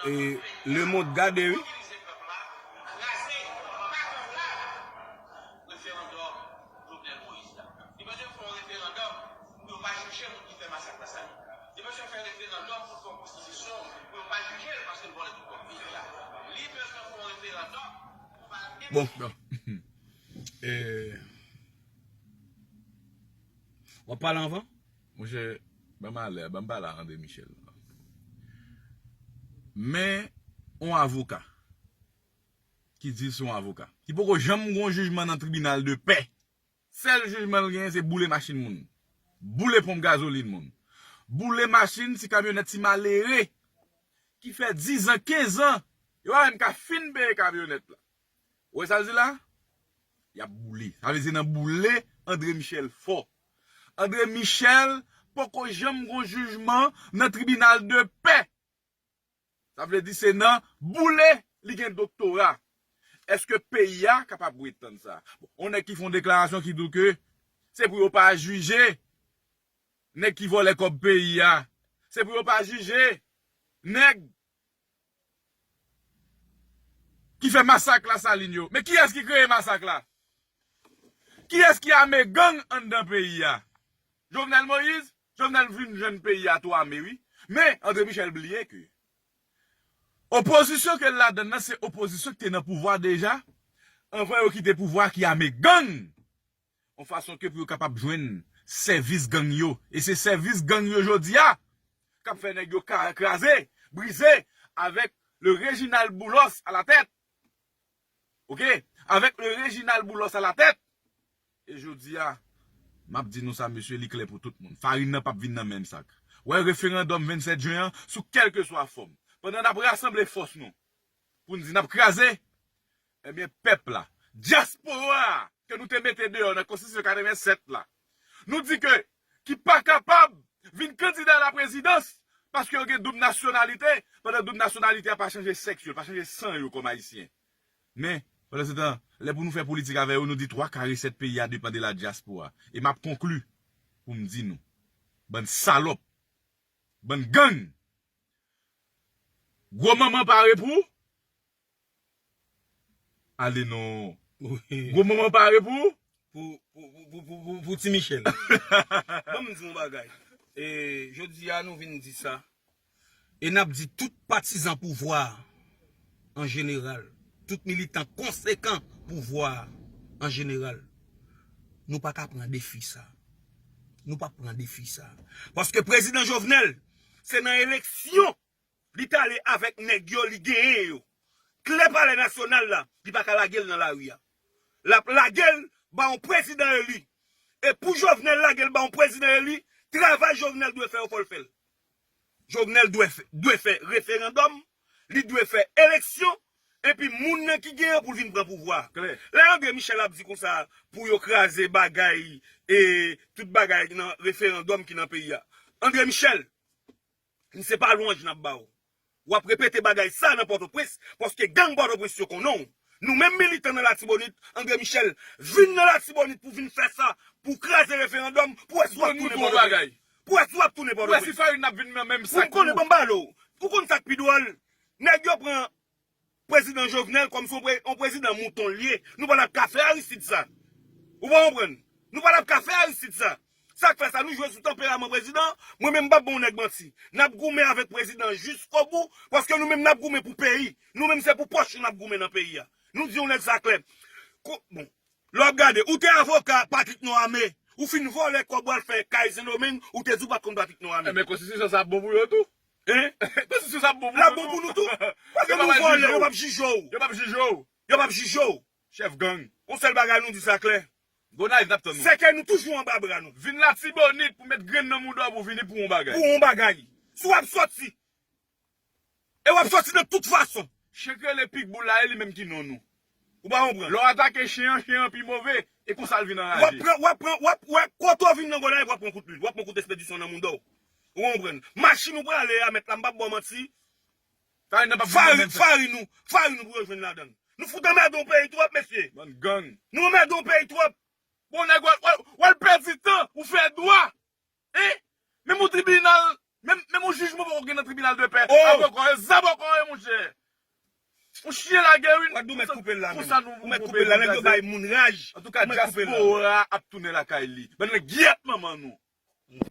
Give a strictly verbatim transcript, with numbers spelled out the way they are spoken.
E Lemond gade, wi. Bon. E, w ap pale anvan? Monchè, ban m ale, ban m pale a André Michel. Men, yon avoka ki di l se yon avoka, ki poko janm gen yon jijman nan tribinal de pè. Sèl jijman l genyen, se boule machin moun, boule ponp gazolin moun, boule machin ti kamyonèt ti malere ki fè diz an, kenz an, yo pa menm ka fin peye kamyonèt la. Ou wè sa l di la? Y ap boule. Sa vle di nan boule, André Michel fò. André Michel poko janm gon jijman nan tribinal de pè. Sa vle di se nan boule li gen doktora. Èske peyi a kapab ret tann sa? Bon, yon nèg ki fè yon deklarasyon ki di w ke se pou yo pa jije nèg ki vòlè kòb peyi a. Se pou yo pa jije nèg ki fè masak Lasalin yo. Men kiyès ki kreye masak la? Kiyès ki ame gang anndan peyi a? Jovenel Moïse? Jovenel vin jwenn peyi a tou ame, wi. Men, André Michel bliye ke opozisyon ke l ladann nan, se opozisyon ki te nan pouvwa deja, anvan yo kite pouvwa, ki ame gang. Yon fason ke pou yo kapab jwenn sèvis gang yo. E se sèvis gang yo jodi a k ap fè nèg yo ka kraze, brize, avèk le Reginald Boulos à la tête. Oke? Avèk le Reginald Boulos à la tête. E jodi a, m ap di nou sa, mesye, li klè pou tout moun. Farin nan p ap vin nan menm sak. Wè, referandòm vennsèt jen an, sou kèlkeswa fòm, pandan n ap rasanble fòs nou pou n di n ap kraze, ebyen, pèp la, dyaspora a, ke nou te mete deyò nan konstitisyon katrevennsèt la, nou di ke, ki pa kapab vin kandida a la prezidans, paske yo gen doub nasyonalite, pandan doub nasyonalite a pa chanje sèks yo, pa chanje san yo kòm ayisyen. Men, pandan se tan, lè pou nou fè politik avè yo, nou di twa ka resèt peyi a depann de la dyaspora. E m ap konkli pou m di nou, bann salòp, bann gang, gwo manman pare pou, ale non. Gwo manman pare pou, pou, pou, pou, pou, pou, pou, pou Ti Michel. Ban m di yon bagay. E, jodi a, nou vin di sa. E n ap di tout patizan pouvwa an jeneral, tout militan konsekan pouvwa an jeneral, nou pa ka pran defi sa. Nou p ap pran defi sa. Paske prezidan Jovenel, se nan eleksyon li t ale avèk nèg yo, li genyen yo. Kle Palè Nasyonal la, li pa ka lage l nan lari a. L ap lage l ba yon prezidan eli. E pou Jovenel lage l ba yon prezidan eli, travay Jovenel dwe fè yo, fò l fè l. Jovenel dwe fè, dwe fè referandòm, li dwe fè eleksyon, epi moun nan ki genyen pou l vin pran pouvwa a. Klè. Lè André Michel ap di konsa pou yo kraze bagay, e tout bagay nan referandòm ki nan peyi a. André Michel, se pa lwanj n ap ba w. W ap repete bagay sa nan Pòtoprens, paske gang Pòtoprens yo konnen w. Nou menm militan nan Latibonit, André Michel, vin nan Latibonit pou vin fè sa, pou kraze referandòm, pou wè si w ap tounen Pòtoprens. Pou wè si w ap tounen Pòtoprens. Pou wè si farin n ap vin nan menm sak. Pou m konnen, ban m ba l ou. Ou konn sa k pi dwòl? Nèg yo pran prezidan Jovenel kòm se yon pre-, yon prezidan mouton l ye. Nou pa t ap ka fè Aristide sa. Ou pa konprann? Nou pa t ap ka fè Aristide sa. Sa k fè sa, nou jwe sou tanperaman prezidan an. Mwen menm, m p ap ban yon nèg manti. N ap goumen avèk prezidan an jiskobou, paske nou menm, n ap goumen pou peyi. Nou menm, se pou pòch nou n ap goumen nan peyi a. Nou di yon nèg sa klè. Ko-, bon, lè w ap gade, ou te avoka Patrick Noirmé, ou fin vòlè kòb w al fè kay Sendomeng, ou te di w pa t konn Patrick Noirmé. Enben, konstitisyon sa ap bon pou yo tou. Hein? Konstitisyon sa ap bon pou yo tou. L ap bon pou nou tou. Paske nou vòlè, yo p ap jije w. Yo p ap jije w. Yo p ap jije w. Chèf gang. Yon sèl bagay nou di sa klè. Gonayiv n ap tann ou. Sèkèy nou toujou anba bra nou. Vin Latibonit pou met grenn nan mouda w pou vini pou yon bagay. Pou yon bagay. Si w ap sòti, e w ap sòti nan tout fason. Chen k rele Pitbull la, e li menm ki non nou. Ou pa konprann? Lè w atake chen an, chen an pi move, e konsa l vin anraje. W ap pran, w ap pran, w ap, w ap, kote w vin nan Gonayiv, w ap pran kout lwil, w ap pran kout espedisyon nan mouda w. Ou konprann? Machin ou prale a, mèt la, m p ap ba w manti. Farin nan p ap vin nan menm sa. Farin ou, farin ou pou yo jwenn ladan l. Nou fout anmède yon peyi twòp, mesye. Bann gang. Nou anmède yon peyi twòp. Bon, nèg, w al, w al, w al pèdi tan, ou fè dwa. Hein? Menm yon tribinal Menm, menm yon jijman poko gen nan tribinal de pè. Oh! Avoka yo, zabòkò yo, monchè. Yon chyen lagè, wi. Wadou mèt koupe l la menm. Konsa nou, ou mèt koupe l la, nèg yo bay moun raj. Antouka, dyaspora ap tounen lakay li. Bann nèg gyèt manman nou.